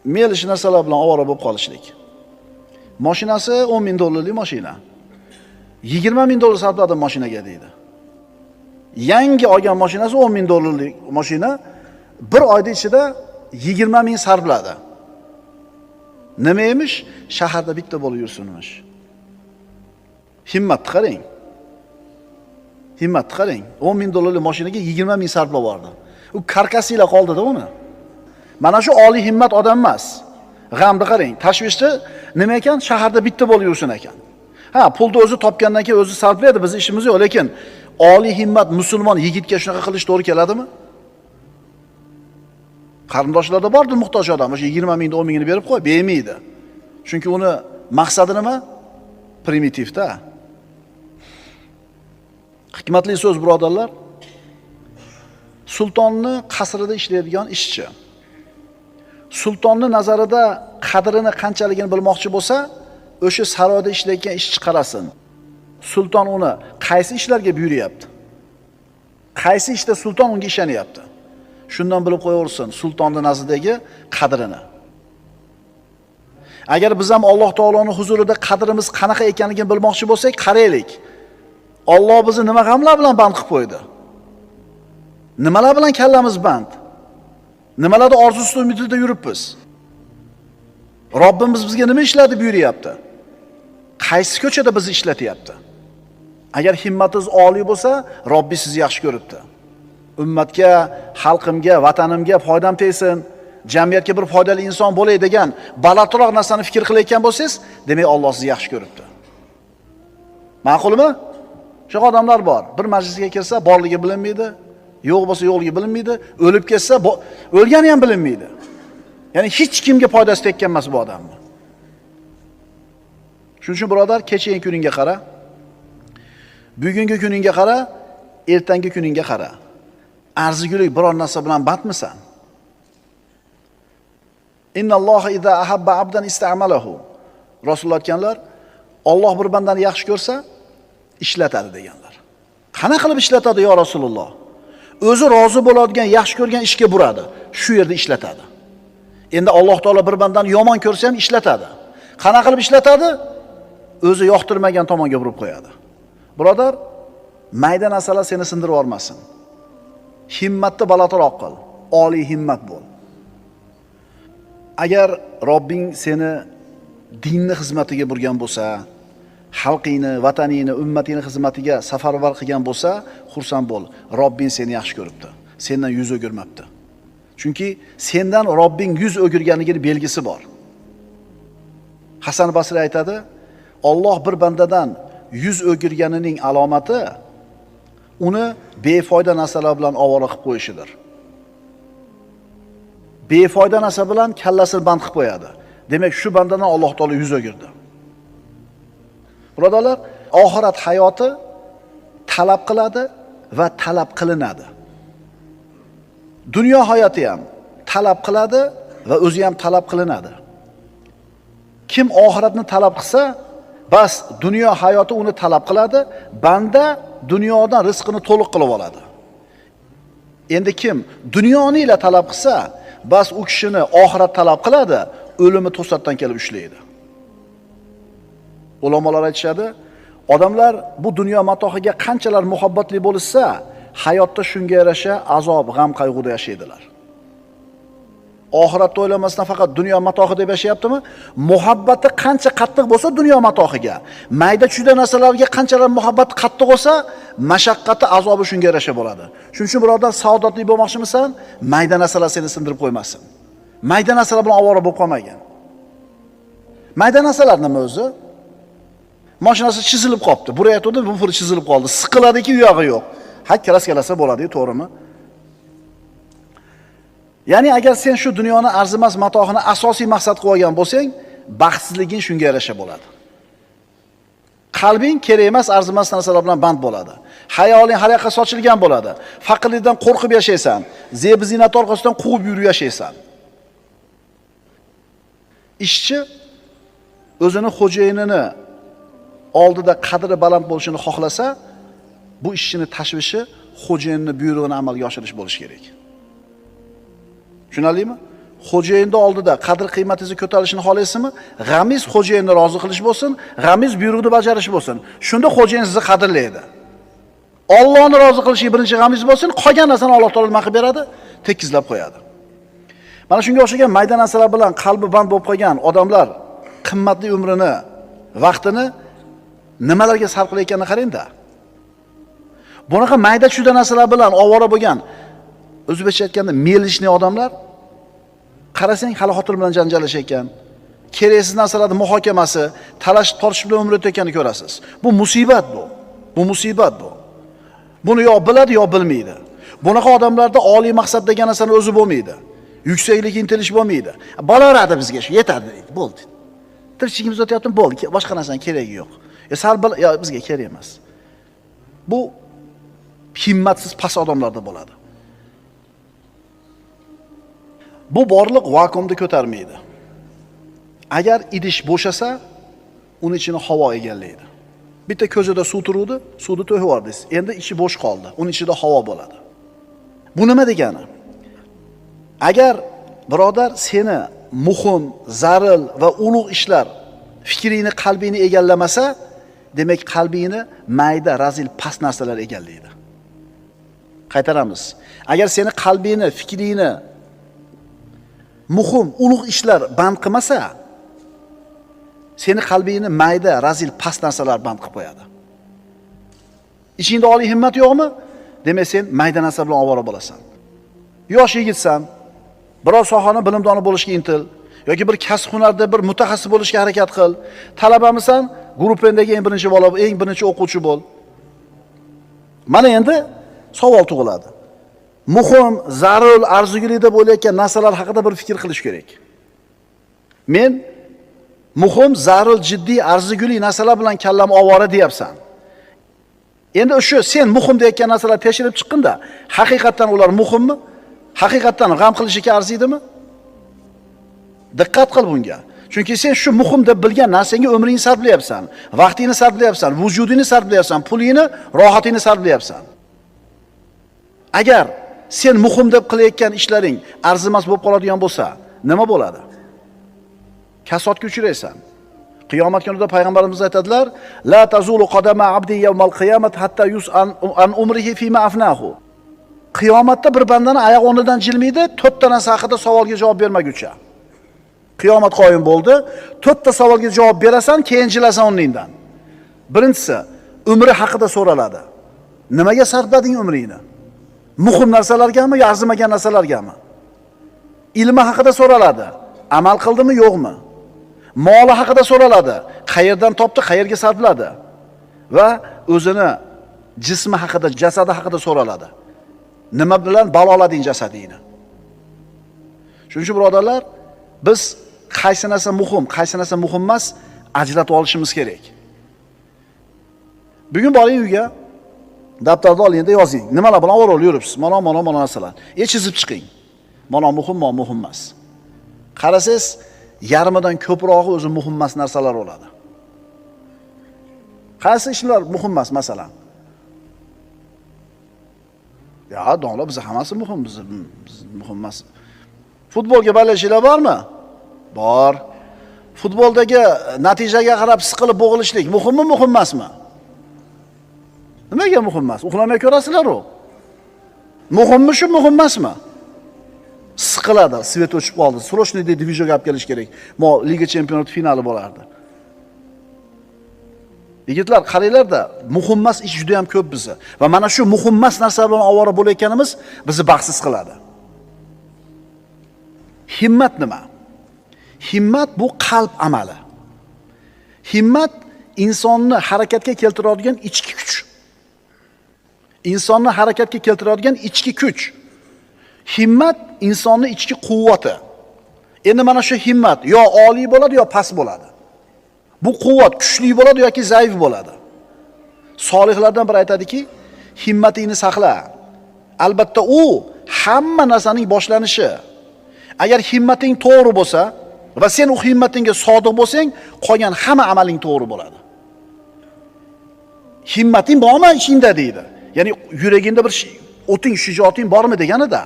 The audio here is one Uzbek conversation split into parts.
Melish narsalar bilan ovora bo'lib qolishlik. Mashinasi 10 ming dollarlik mashina. 20 ming dollar sarfladim mashinaga deydi. Yangi olgan mashinasi 10 ming dollarlik mashina bir oyda ichida 20 ming sarfladi. Nima emish? Shaharda bitta bo'lib yursinmish. Himmatni qarang. Himmatni qarang. 10 ming dollarlik mashinaga 20 ming sarflab yubordi. U karkasiyla qoldi-da uni. Mana shu oliy himmat odam emas. G'amni qarang, tashvishni nima ekan? Shaharda bitta bo'lib yursin ekan. Ha, pulni o'zi topgandan keyin o'zi sarflaydi, bizning ishimiz yo'q, lekin oliy himmat musulmon yigitga shunaqa qilish to'g'ri keladimi? Qarindoshlarda bordir muhtoj odam, o'sha 20 mingni 10 mingini berib qo'y, bermaydi. Chunki uni maqsadi nima? Primitivda. Hikmatli so'z birodarlar. Sultonni qasrida ishlaydigan ishchi sultonni nazarida qadrini qanchaligini bilmoqchi bo'lsa, o'sha saroyda ishlayotgan ishchi qarasin. Sulton uni qaysi ishlarga buyuryapti? Qaysi ishda sulton unga ishonyapti? Shundan bilib qo'yaversin sultonni nazdidagi qadrini. Agar biz ham Alloh taoloning huzurida qadrimiz qanaqa ekanligini bilmoqchi bo'lsak, qaraylik. Alloh bizni nima g'amlar bilan band qilib qo'ydi? Nimalar bilan kallamiz band? Nimalarda orzusi umidida yuribmiz? Robbimiz bizga nima ishlarni buyuryapti? Qaysi ko'chada bizni ishlatyapti? Agar himmatingiz oliy bo'lsa, Robbi sizni yaxshi ko'ribdi. Ummatga, xalqimga, vatanimga foydam tegsin, jamiyatga bir foydali inson bo'lay degan balandroq narsani fikr qilayotgan bo'lsangiz, demak Alloh sizni yaxshi ko'ribdi. Ma'qulmi? Shunaqa odamlar bor. Bir majlisga kirsa borligi bilinmaydi, yo'q bo'lsa yo'qligi bilinmaydi, o'lib ketsa o'lgani ham bilinmaydi. Ya'ni hech kimga foydasi tekkan emas bu odamni. Shuning uchun birodar, kechagi kuningga qara, bugungi kuningga qara, ertangi kuningga qara. Arzigulik biror narsa bilan bandmisan? Innalloha iza ahabba abdan ista'malahu. Rasululloh aytganlar, Alloh bir bandani yaxshi ko'rsa, ishlatadi deganlar. Qana qilib ishlatadi yo Rasululloh? O'zi rozi bo'ladigan, yaxshi ko'rgan ishga buradi. Shu yerda ishlatadi. Endi Alloh taolo bir bandani yomon ko'rsa ham ishlatadi. Qana qilib ishlatadi? O'zi yoqtirmagan tomonga burib qo'yadi. Birodar, mayda narsalar seni sindirib yubormasin. Himmatni balandroq qil, oliy himmat bo'l. Agar Robbing seni dinni xizmatiga burgan bo'lsa, xalqingni, vataningni, ummatingni xizmatiga safarbar qilgan bo'lsa, xursand bo'l. Robbing seni yaxshi ko'ribdi. Sendan yuz o'girmabdi. Chunki sendan Robbing yuz o'girganining belgisi bor. Hasan Basri aytadi, Alloh bir bandadan yuz o'girganining alomati uni befoyda narsalar bilan ovora qilib qo'yishidir. Befoyda narsa bilan kallasini band qilib qo'yadi. Demak, shu bandadan Alloh taolo yuz o'girdi. Birodarlar, oxirat hayoti talab qiladi va talab qilinadi. Dunyo hayoti ham talab qiladi va o'zi ham talab qilinadi. Kim oxiratni talab qilsa, bas dunyo hayoti uni talab qiladi, banda dunyodan rizqini to'liq qilib oladi. Endi kim dunyoni ila talab qilsa, bas u kishini oxirat talab qiladi, o'limi to'satdan kelib ushlaydi. Ulamolar aytishadi, odamlar bu dunyo matohiga qanchalar muhabbatli bo'lishsa, hayotda shunga yarasha azob, g'am, qayg'uda yashaydilar. Oxiratni o'ylamasdan faqat dunyo matohi deb yashayaptimi? Muhabbati qancha qattiq bo'lsa dunyo matohiga, mayda-chuyda narsalarga qanchalar muhabbat qattiq bo'lsa, mashaqqati, azobi shunga yarasha bo'ladi. Shuning uchun birodar, saodatli bo'lmoqchimisan? Mayda narsalar seni sindirib qo'ymasin. Mayda narsalar bilan ovora bo'lib qolmagin. Mayda narsalar nima o'zi? Mashinasi chizilib qopti. Burayotdi, bu pul chizilib qoldi. Siqiladiki, u yog'i yo'q. Ha, kraskalasa bo'ladi, to'g'rimi? Ya'ni agar sen shu dunyoni arzimas matohini asosiy maqsad qilib olgan bo'lsang, baxtsizliging shunga yarasha bo'ladi. Qalbing kerak emas, arzimas narsalar bilan band bo'ladi. Hayoling har yoqqa sochilgan bo'ladi. Faqirlikdan qo'rqib yashaysan, zeb zinat orqasidan quvib yurib yashaysan. Ishchi o'zini xo'jayinini oldida qadri baland bo'lishini xohlasa, bu ishchini tashvishi xo'jayinning buyrug'ini amalga oshirish bo'lishi kerak. Tushunarlimi? Xo'jayinning oldida qadr qiymatingizni ko'tarilishini xohlaysizmi? G'amiz xo'jayinni rozi qilish bo'lsin, g'amiz buyruqni bajarish bo'lsin. Shunda xo'jayin sizni qadrlaydi. Allohni rozi qilishi birinchi g'amiz bo'lsin, qolgan narsani Alloh taolo nima qilib beradi? Tekizlab qo'yadi. Mana shunga o'xshagan mayda narsalar bilan qalbi band bo'lib qolgan odamlar qimmatli umrini, vaqtini nimalarga sarf qilayotganini qarang-da. Bunaqa mayda chuyda narsalar bilan ovora bo'lgan, o'zbekcha aytganda melishni odamlar qarasang hali xotin bilan janjallashayotgan, keraksiz narsalarning muhokamasi, talash tortish bilan umr o'tayotganini ko'rasiz. Bu musibat bu. Bu musibat bu. Buni yo biladi yo bilmaydi. Bunaqa odamlarda oliy maqsad degan narsani o'zi bo'lmaydi. Yuksaklik intilish bo'lmaydi. Bo'laveradi bizga shu, yetadi deydi, bo'ldi. Tirikchiligimiz o'tyapti, bo'ldi, boshqa narsaning keragi yo'q. Sal yo bizga kerak emas. Bu himmatsiz past odamlarda bo'ladi. Bu borliq vakuumni ko'tarmaydi. Agar idish bo'shasa, uni ichini havo egallaydi. Bitta ko'zida suv turuvdi, suvni to'kib yubordingiz. Endi ichi bo'sh qoldi, uni ichida havo bo'ladi. Bu nima degani? Agar birodar seni muhim, zaril va ulug' ishlar fikringni, qalbingni egallamasa, demak qalbingni mayda, razil, past narsalar egallaydi. Qaytaramiz. Agar seni qalbingni, fikringni muhim, ulug' ishlar band qilmasa, seni qalbingni mayda, razil, past narsalar band qilib qo'yadi. Ichingda oliy himmat yo'qmi? Demak sen mayda narsa bilan ovora bo'lasan. Yosh yigitsan, biror sohani bilimdoni bo'lishga intil yoki bir kasb hunarda bir mutaxassis bo'lishga harakat qil. Talabamisan, guruhingdagi eng birinchi bola, eng birinchi o'quvchi bo'l. Mana endi savol tug'iladi. Muhim, zarur, arzigulik deb o'ylayotgan narsalar haqida bir fikr qilish kerak. Men muhim, zarur, jiddiy, arzigulik narsalar bilan kallam ovora deyapsan. Endi o'sha sen muhim deyotgan narsalar tekshirib chiqqinda, haqiqatan ular muhimmi? Haqiqatan g'am qilishga arziydimi? Diqqat qil bunga. Chunki sen shu muhim deb bilgan narsangga umringni sarflayapsan, vaqtingni sarflayapsan, vujudingni sarflayapsan, pulingni, rohatingni sarflayapsan. Agar sen muhim deb qilayotgan ishlaring arzimas bo'lib qoladigan bo'lsa, nima bo'ladi? Kasodga uchraysan. Qiyomat kunida payg'ambarimiz aytadilar: "La tazulu qadama abdi yawmal qiyomat hatta yus'al an umrihi fima afnahu." Qiyomatda bir bandani oyoq o'rnidan jilmaydi, to'rtta narsa haqida savolga javob bermaguncha. Qiyomat qoyim bo'ldi, to'rtta savolga javob berasan, keyin jilasan o'rningdan. Birinchisi, umri haqida so'raladi. Nimaga sarflading umringni? Muhim narsalargami yo arzimagan narsalargami? Ilmi haqida so'raladi. Amal qildimi, yo'qmi? Moli haqida so'raladi. Qayerdan topdi, qayerga sarfladi? Va o'zini jismi haqida, jasadi haqida so'raladi. Nima bilan balolading jasadingni? Shuning uchun birodarlar, biz qaysi narsa muhim, qaysi narsa muhim emas ajratib olishimiz kerak. Bugun boring uyga, daftarda olingda yozing. Nimalar bilan ovora yuribsiz? Mana mana mana narsalar. Chizib chiqing. Mana muhim, mana muhim emas. Qarasangiz, yarmidan ko'prog'i o'zi muhim emas narsalar bo'ladi. Qaysi ishlar muhim emas masalan? Ya, domla, biz hammasi muhim, biz muhim emas. Futbolga balashinglar bormi? Bor. Futboldagi natijaga qarab siqilib bo'g'ilishlik muhimmi, muhim emasmi? Nimaga muhim emas? Uxlamay ko'rasizlar u. Muhimmi shu, muhim emasmi? Siqiladi, svet o'chib qoldi. Срочно deydi, videoga olib kelish kerak. Mo Liga Chempionati finali bo'lardi. Yigitlar, qaranglar-da, muhim emas ish juda ham ko'p bizni. Va mana shu muhim emas narsa bilan ovora bo'layotganimiz bizni baxtsiz qiladi. Himmat nima? Himmat bu qalb amali. Himmat insonni harakatga keltiradigan ichki kuch. Insonni harakatga keltiradigan ichki kuch. Himmat insonni ichki quvvati. Endi mana shu himmat yo oliy bo'ladi yo past bo'ladi. Bu quvvat kuchli bo'ladi yoki zaif bo'ladi. Solihlardan biri aytadiki, himmatingni saqla. Albatta u hamma narsaning boshlanishi. Agar himmating to'g'ri bo'lsa va sen u himmatingga sodiq bo'lsang, qolgan hamma amaling to'g'ri bo'ladi. Himmating bormi ichingda deydi. Ya'ni yuragingda bir o'ting, shijoating bormi deganida.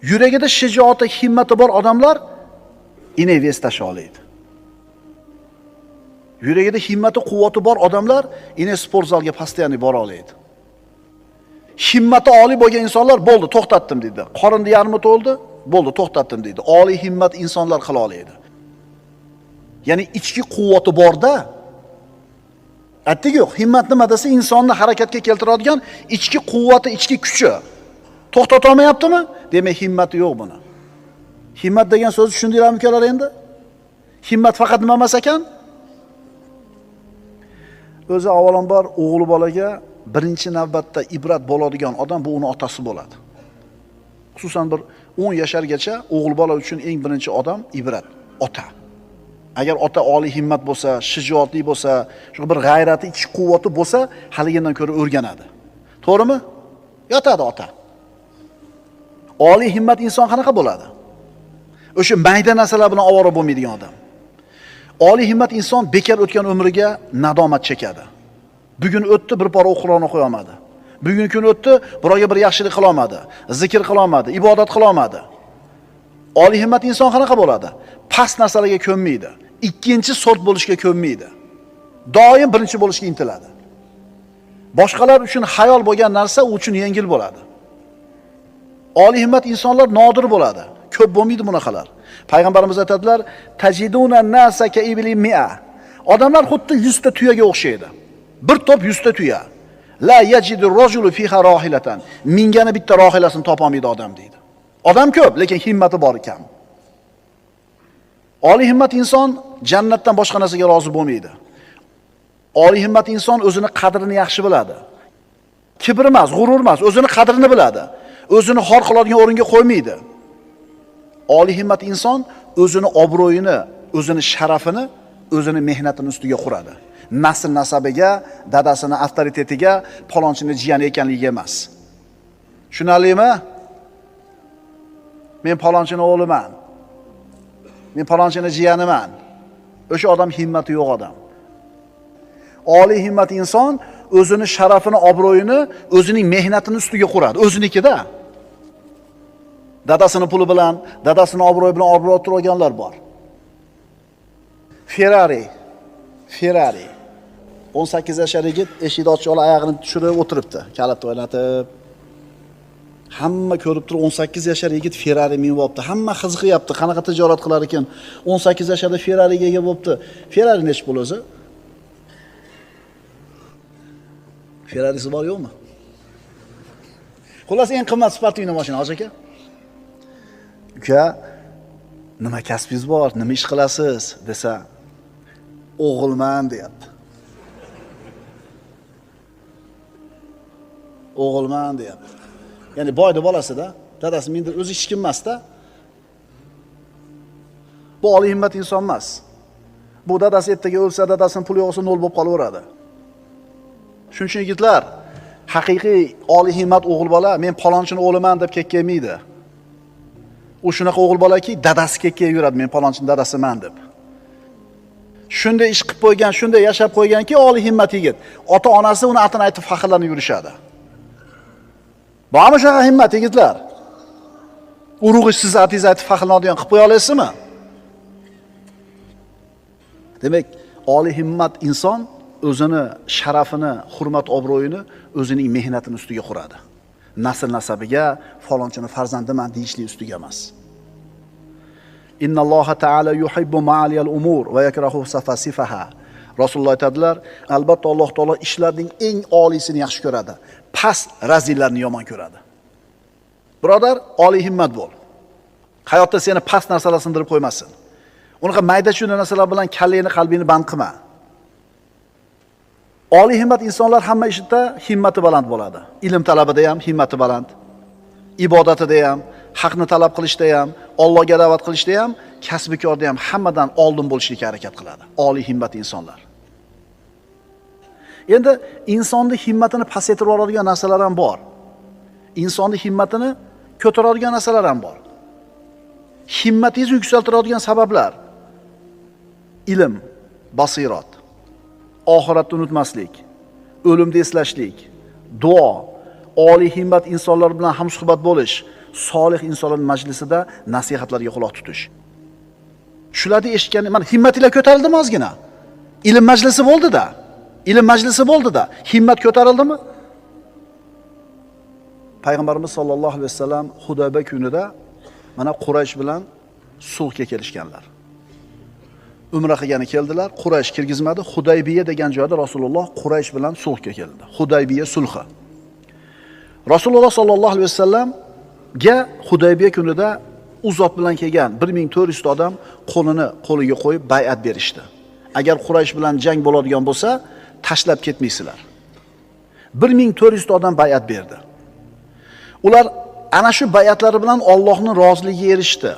Yuragida shijoati, himmati bor odamlar ine vес tasha oladi. Yuragida himmati, quvvati bor odamlar ine sport zalga постоянно bora oladi. Himmati oliy bo'lgan insonlar bo'ldi, to'xtatdim deydi. Qorinni yarmi to'ldi, bo'ldi, to'xtatdim deydi. Oliy himmat insonlar qila oladi. Ya'ni ichki quvvati borda. Aytdik yo'q, himmat nima desa insonni harakatga keltiradigan ichki quvvati, ichki kuchi. To'xtata olmayaptimi? Demak, himmati yo'q buni. Himmat degan so'zni tushundinglarmi ukalar endi? Himmat faqat nima emas ekan? O'zi avvalambor o'g'li bolaga birinchi navbatda ibrat bo'ladigan odam bu uni otasi bo'ladi. Xususan bir 10 yashargacha o'g'il bola uchun eng birinchi odam ibrat ota. Agar ota oliy himmat bo'lsa, shijoatli bo'lsa, shu bir g'ayrati, ichki quvvati bo'lsa, haligidan ko'ra o'rganadi. To'g'rimi? Yotadi ota. Oliy himmat inson qanaqa bo'ladi? O'sha mayda narsalar bilan ovora bo'lmaydigan odam. Oliy himmat inson bekor o'tgan umriga nadomat chekadi. Bugun o'tdi, bir pora Qur'on o'qiy olmadi. Bugun kun o'tdi, birovga bir yaxshilik qila olmadi, zikr qila olmadi, ibodat qila olmadi. Oliy himmat inson qanaqa bo'ladi? Past narsalarga ko'nmaydi. Ikkinchi sort bo'lishga ko'nmaydi. Doim birinchi bo'lishga intiladi. Boshqalar uchun xayol bo'lgan narsa u uchun yengil bo'ladi. Oliy himmat insonlar nodir bo'ladi. Ko'p bo'lmaydi bunaqalar. Payg'ambarimiz aytadilar: "Tajiduna nasa ka ibli mi'a." Odamlar xuddi 100 ta tuyaga o'xshaydi. Bir to'p 100 ta tuya. La yajidu rajulu fiha rohilatan. Mingani bitta rohilasini topa olmaydi odam deydi. Odam ko'p, lekin himmati bor kam. Oliy himmat inson jannatdan boshqa narsaga rozi bo'lmaydi. Oliy himmat inson o'zini qadrini yaxshi biladi. Kibr emas, g'urur emas, o'zini qadrini biladi. O'zini xor qiladigan o'ringa qo'ymaydi. Oliy himmat inson o'zini obro'yini, o'zini sharafini, o'zini mehnatini ustiga quradi. Nasl nasabiga, dadasini avtoritetiga, palonchini jiyani ekanligiga emas. Tushunarlimi? Men palonchini o'g'liman. Men palonchini jiyaniman. O'sha odam himmati yo'q odam. Oliy himmat inson o'zini sharafini, obro'yini, o'zining mehnatini ustiga quradi. O'zinikida. Dadasini puli bilan, dadasini obro'yi bilan obro' turganlar bor. Ferrari. Ferrari. 18 yashar yigit eshikni ochib olib oyog'ini tushirib o'tiribdi, kalitni o'ynatib. Hamma ko'rib turib 18 yashar yigit Ferrari minib olibdi. Hamma qiziqyapti, qanaqa tijorat qilar ekan? 18 yasharda Ferrariga ega bo'libdi. Ferrari nechi pul o'zi? Ferrarisi bor yo'qmi? Xullas eng qimmat sportivniy mashina, hoji aka. Uka, nima kasbingiz bor, nima ish qilasiz desa, o'g'ilman deyapti. O'g'ilman deyapti. Ya'ni boyni bolasida, dadasi menda o'zi hech kim emas-da. Bu oliy himmat inson emas. Bu dadasi ertaga o'lsa, dadasining puli yo'qsa nol bo'lib qolaveradi. Shuning uchun yigitlar, haqiqiy oliy himmat o'g'il bola men palonchini o'g'liman deb kekkamaydi. U shunaqa o'g'il bolaki, dadasi kekkayib yuradi, men palonchini dadasiman deb. Shunday ish qilib qo'ygan, shunday yashab qo'yganki, oliy himmat yigit, ota-onasi uni atini aytib faxrlanib yurishadi. Bormi shunaqa himmat yigitlar? Urug'i siz atingizni aytib faxrlanadigan qilib qo'ya olasizmi? Demak, oliy himmat inson o'zini sharafini, hurmat obro'yini o'zining mehnatini ustiga quradi. Nasl nasabiga, falonchini farzandiman deyishlik ustiga emas. Innalloha taala yuhibbu ma'aliyal umur va yakrahu safasifaha. Rasululloh aytadilar, albatta Alloh taolo ishlarning eng oliysini yaxshi ko'radi, past razillarni yomon ko'radi. Birodar, oliy himmat bo'l. Hayotda seni past narsalar sindirib qo'ymasin. Unaqa mayda-chuyda narsalar bilan kallangni, qalbingni band qilma. Oliy himmat insonlar hamma ishda himmati baland bo'ladi. Ilm talabida ham himmati baland, ibodatida ham, haqni talab qilishda ham, Allohga da'vat qilishda ham, kasbikorda ham hammadan oldin bo'lishga harakat qiladi. Oliy himmat insonlar. Endi insonning himmatini pasaytirib yuboradigan narsalar ham bor. Insonning himmatini ko'taradigan narsalar ham bor. Himmatingizni yuksaltiradigan sabablar: ilm, basirat, oxiratni unutmaslik, o'limni eslashlik, duo, oliy himmat insonlar bilan hamsuhbat bo'lish, Solih insonlar majlisida nasihatlarga quloq tutish. Shularni eshitgan, mana himmatinglar ko'tarildimi ozgina? Ilm majlisi bo'ldi-da. Ilm majlisi bo'ldi-da. Himmat ko'tarildimi? Payg'ambarimiz sollallohu alayhi vasallam Hudayba kunida mana Quraysh bilan sulhga kelishganlar. Umra qilgani keldilar, Quraysh kirgizmadi. Hudaybiya degan joyda Rasululloh Quraysh bilan sulhga keldi. Hudaybiya sulhi. Rasululloh sollallohu alayhi vasallamga Hudaybiya kunida u zot bilan kelgan 1400 ta odam qo'lini qo'liga qo'yib bay'at berishdi. Agar Quraysh bilan jang bo'ladigan bo'lsa, tashlab ketmaysizlar. 1400 ta odam bay'at berdi. Ular ana shu bay'atlari bilan Allohning roziligiga erishdi.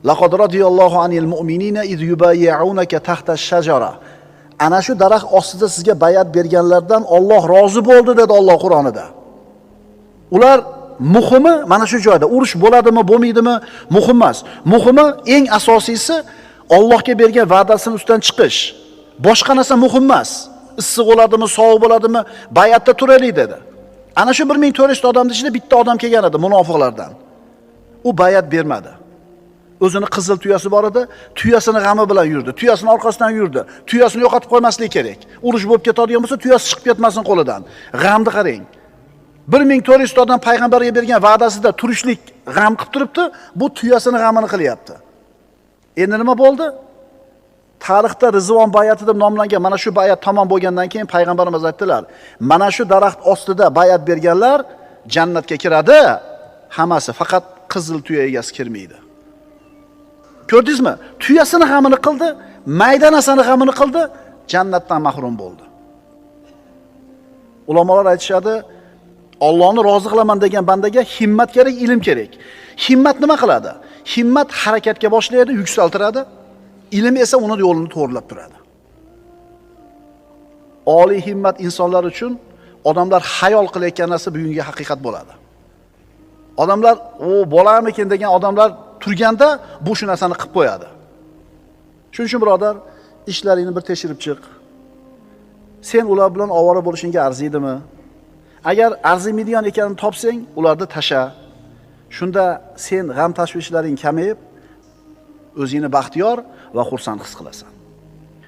Laqad radiyallohu anil mu'minina iz yubayyi'unaka tahta ash-shajara. Ana shu daraxt ostida sizga bay'at berganlardan Alloh rozi bo'ldi dedi Alloh Qur'onida. Ular muhimi mana shu joyda urush bo'ladimi, bo'lmaydimi muhim emas. Muhimi, eng asosiysi Allohga bergan va'dasini ustidan chiqish. Boshqa narsa muhim emas. Issiq bo'ladimi, sovuq bo'ladimi, bay'atda turaylik dedi. Ana shu 1400 ta odamning ichida bitta odam kelgan edi munofiqlardan. U bay'at bermadi. O'zini qizil tuyasi bor edi, tuyasini g'ami bilan yurdi, tuyasini orqasidan yurdi. Tuyasini yo'qotib qo'ymaslik kerak. Urush bo'lib ketadigan bo'lsa, tuyasi chiqib ketmasin qo'lidan. G'amni qarang. 1400 ta odam payg'ambarga bergan va'dasida turishlik g'am qilib turibdi, bu tuyasini g'amini qilyapti. Endi nima bo'ldi? Tarixda Rizvon bay'ati deb nomlangan mana shu bay'at tamom bo'lgandan keyin payg'ambarimiz aytdilar, mana shu daraxt ostida bay'at berganlar jannatga kiradi, hammasi faqat qizil tuya egasi kirmaydi. Ko'rdingizmi? Tuyasini g'amini qildi, mayda narsani g'amini qildi, jannatdan mahrum bo'ldi. Ulamolar aytishadi, Allohni rozi qilaman degan bandaga himmat kerak, ilm kerak. Himmat nima qiladi? Himmat harakatga boshlaydi, yuksaltiradi. Ilm esa uni yo'lini to'g'rilab turadi. Oliy himmat insonlar uchun odamlar xayol qilayotgan narsa bugungi haqiqat bo'ladi. Odamlar, "O, bo'larmikin" degan odamlar turganda bu shu narsani qilib qo'yadi. Shuning uchun birodar, ishlaringni bir tekshirib chiq. Sen ular bilan ovora bo'lishingga arziydimi? Agar arzimaydigan ekanini topsang, ularni tasha. Shunda sen g'am tashvishlaring kamayib, o'zingni baxtiyor va xursand his qilasan.